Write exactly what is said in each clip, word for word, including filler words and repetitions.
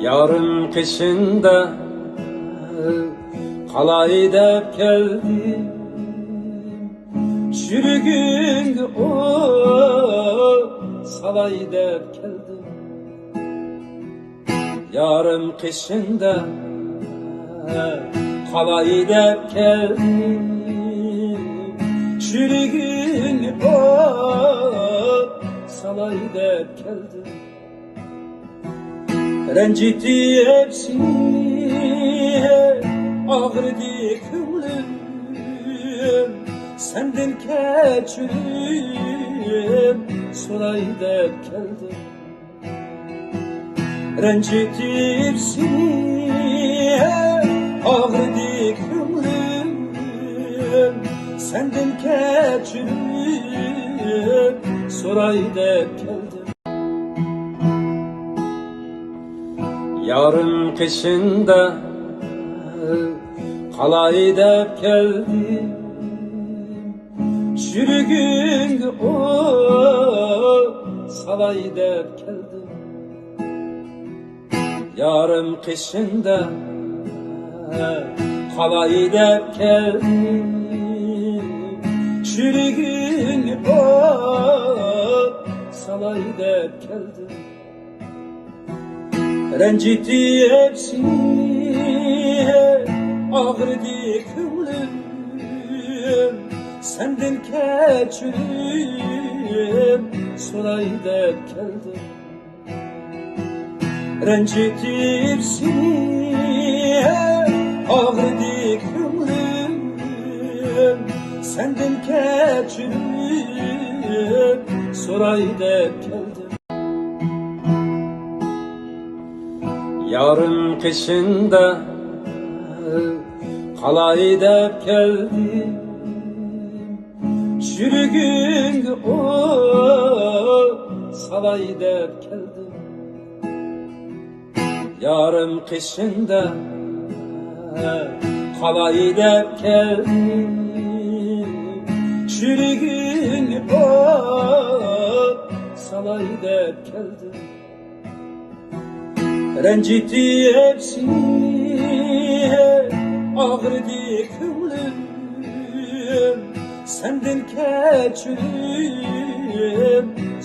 يارىم قېشىڭدا قالاي دەپ كەلدىم، چۈشۈرگۈڭگە ئوت سالاي دەپ كەلدىم. يارىم قېشىڭدا قالاي دەپ كەلدىم، چۈشۈرگۈڭگە ئوت سالاي دەپ كەلدىم. رەنجىتىپ سېنى ئاغرىدى كۆڭلۈم، سەندىن كەچۈرۈم سوراي دەپ كەلدىم. رەنجىتىپ سېنى ئاغرىدى كۆڭلۈم، سەندىن كەچۈرۈم سوراي دەپ كەلدىم. يارىم قېشىڭدا قالاي دەپ كەلدىم، چۈشۈرگۈڭگە ئوت سالاي دەپ كەلدىم. يارىم قېشىڭدا قالاي دەپ كەلدىم، چۈشۈرگۈڭگە ئوت سالاي دەپ كەلدىم. رەنجىتىپ سېنى ئاغرىدى كۆڭلۈم، سەندىن كەچۈرۈم سوراي دەپ كەلدىم. رەنجىتىپ سېنى ئاغرىدى كۆڭلۈم، سەندىن كەچۈرۈم سوراي دەپ كەلدىم. يارىم قېشىڭدا قالاي دەپ كەلدىم، چۈشۈرگۈڭگە ئوت سالاي دەپ كەلدىم. يارىم قېشىڭدا قالاي دەپ كەلدىم، چۈشۈرگۈڭگە ئوت سالاي دەپ كەلدىم. رەنجىتىپ سېنى ئاغرىدى كۆڭلۈم، سەندىن كەچۈرۈم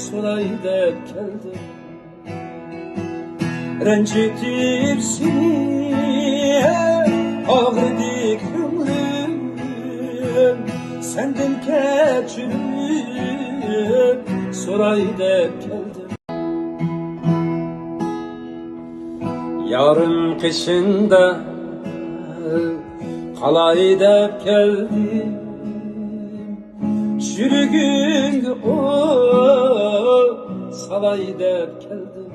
سوراي دەپ كەلدىم. رەنجىتىپ سېنى ئاغرىدى كۆڭلۈم، سەندىن كەچۈرۈم سوراي دەپ كەلدىم. يارىم قېشىڭدا قالاي دەپ كەلدىم، چۈشۈرگۈڭگە ئوت سالاي دەپ كەلدىم.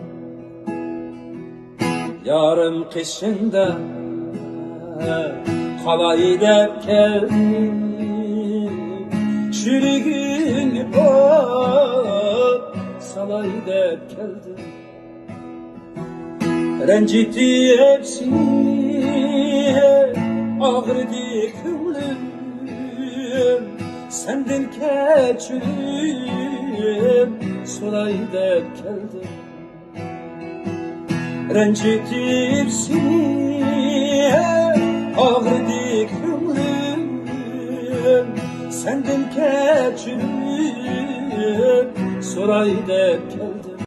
يارىم قېشىڭدا قالاي دەپ كەلدىم، چۈشۈرگۈڭگە ئوت سالاي دەپ كەلدىم. رەنجىتىپ سېنى ئاغرىدى كۆڭلۈم، سەندىن كەچۈرۈم سوراي دەپ كەلدىم. رەنجىتىپ سېنى ئاغرىدى كۆڭلۈم، سەندىن كەچۈرۈم سوراي دەپ كەلدىم.